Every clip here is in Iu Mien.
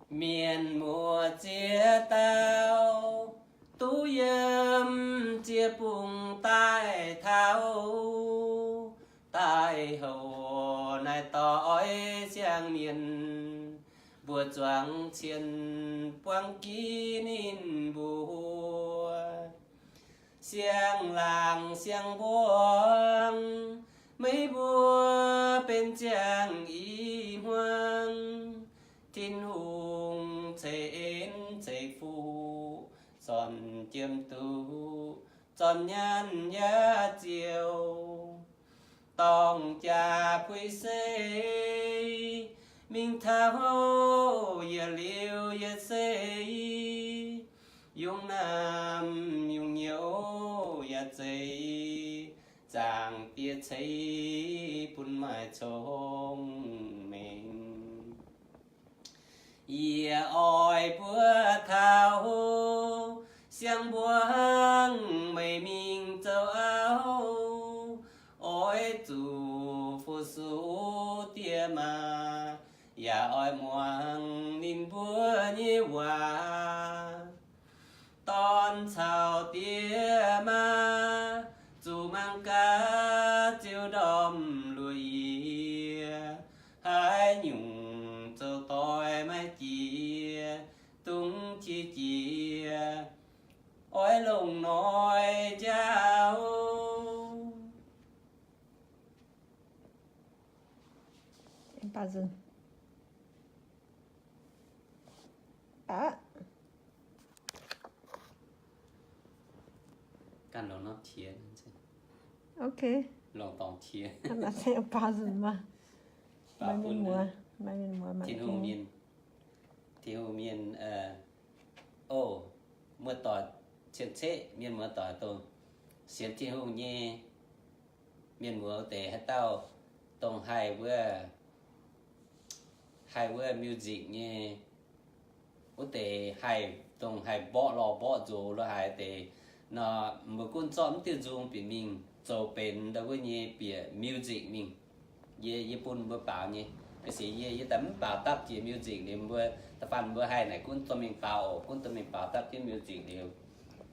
Mienh muoz ziex dauh duqv yiem ziec bung daaih taux, daaih houc naaiv doix siang-mienh mbuo zuangx cien buangv giv ninh mbuo. Siang-laangc siang-mbuangz, meih mbuo benx ziangh i hmuangv. Tin-Hungh ceix en ceix fuqv, zornc jiem duqv, zornc nyaanh yaac ziouc dorng jaa puix sei, mingh taux yietc liuz yietc seix, yungz naamh yungz nyouz yaac zeiz, Zaangc Diex ceix bun maaih cong-mengh. Yie oix mbuo taux siang-mbuangz meih mingh zoux auv, oix zuqc fu-sux diex maa, yaac oix muangx ninh mbuo nyei waac. Dorn caux diex maa zuqc mangc gaax ziouc ndorm luoqc yie, haaix nyungc zoux doix maiv jiex, dungx qiex jiez, oix longc noic njaaux. 八十。啊。Ganh longc norm qiex. OK. Longc dorngx qiex. Ganh longc se 八十 maah. Maaih mienh muoz, maaih mienh muoz mangc Tin-Hungh mienh. Tin-Hungh mienh, oc, muoz-doic cien-ceqv mienh muoz-doic dongh sienx Tin-Hungh nyei mienh muoz deix haaix dauh dongh haih wuov, haih wuov music nyei, wuov deix haih dongh haih mborqv lorh mborqv nzox lo haaix deix nor, mbuo gunv zorqv mv diuh nzung bieqc mingh zoux benx ndau wuov nyei bieqc music mingh. Yie, yie bun mbuo baaux nyei. Ga'sic yie, yie daaih mv baaux dapv jiex music liuz, mbuo da'faanh mbuo haih naaic gunv dorh mingh baaux oc. Gunv dorh mingh baaux dapv jienv music liuz,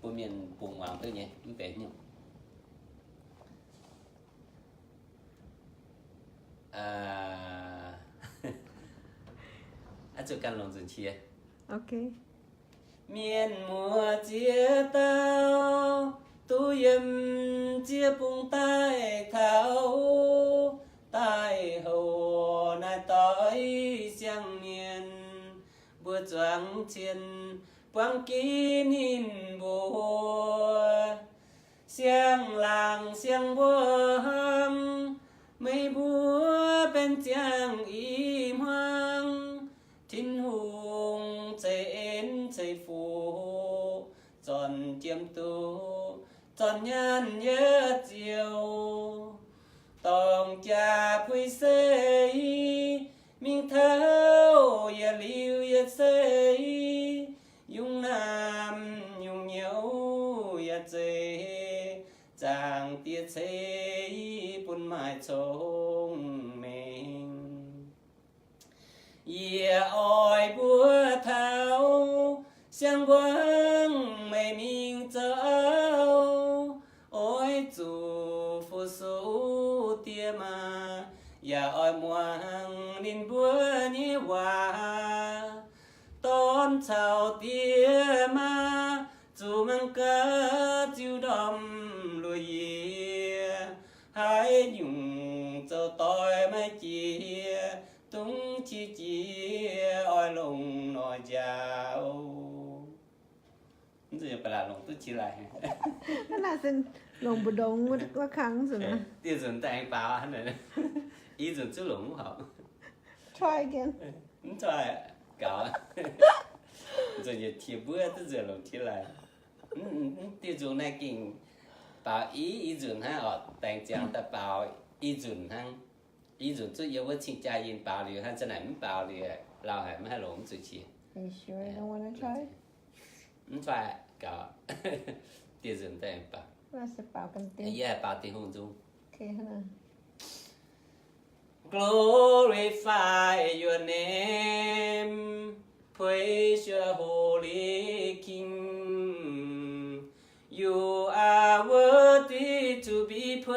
bun mienh bungx muangx duqv nyei, mv benx nyungc. Aa, zuqc ganh longc nzunc qiex. Mienh muoz ziex dauh duqv yiem ziex bung daaih taux, daaih houc naaiv doix siang-mienh mbuo zuangx cien buangv ginv ninh mbuo. Siang-laangc siang-mbuangz, meih mbuo benx ziangh i hmuangv. Tin-Hungh ceix en ceix fuqv, zornc jiem duqv, zornc nyaanh yaac ziouc dorng jaa puix sei, mingh taux yietc liuz yietc seix, yungz naamh yungz nyouz yaac zeiz, Zaangc Diex ceix bun maaih cong-mengh. Yie oix mbuo taux siang-mbuangz meih mingh zoux auv, oix zuqc fu-sux diex maa, yaac oix muangx ninh mbuo nyei waac. Dorn caux diex maa zuqc mangc gaax ziux ndorm luoqc yie, haaix nyungc zoux doix maiv jiex, dungx qiex jiez oix longc noic njaaux. Mv zuqc ba'laqc longc duqv qiex laaix. Naaiv se longc mbu'ndongx wuov kang nzunc. Dieh nzunc daaih aengx baaux hnangv naaic. I nzunc zuqc longc mv horpc. Try again. Mv try gaux. Nzunc yietc qiex mbuov duqv nzunc longc qiex laaix. Dieh nzunc naaiv gengh baaux i, i nzunc hnangv oc. Daengx ziangx daaih baaux i nzunc hnangv. I nzunc zuqv yiem wuov cing-jaa yinh baaux liuz hnangv, za'naaic mv baaux liuz, lauh haic mv haih longc mv zuqc qiex. Mv try gaux. Dieh nzunc daaih baaux. Yie haih baaux Tin-Hungh nzung. Glorify your name. Praise your holy King. You are worthy to be praised,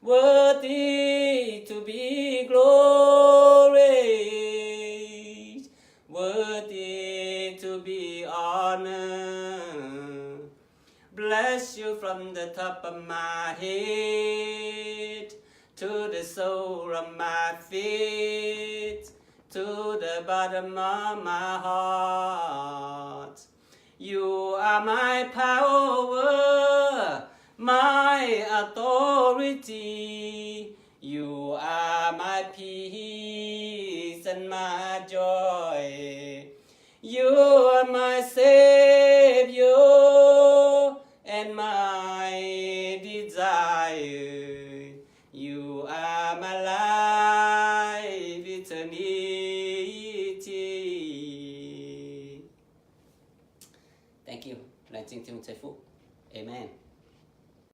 worthy to be glorified, worthy to be honored. Bless you from the top of my head to the sole of my feet, to the bottom of my heart. You are my power, my authority. You are my peace and my joy. You are my Savior and my desire. You are my life eternity. Thank you. Laengz zingh Tin-Hungh ceix fuqv. Amen.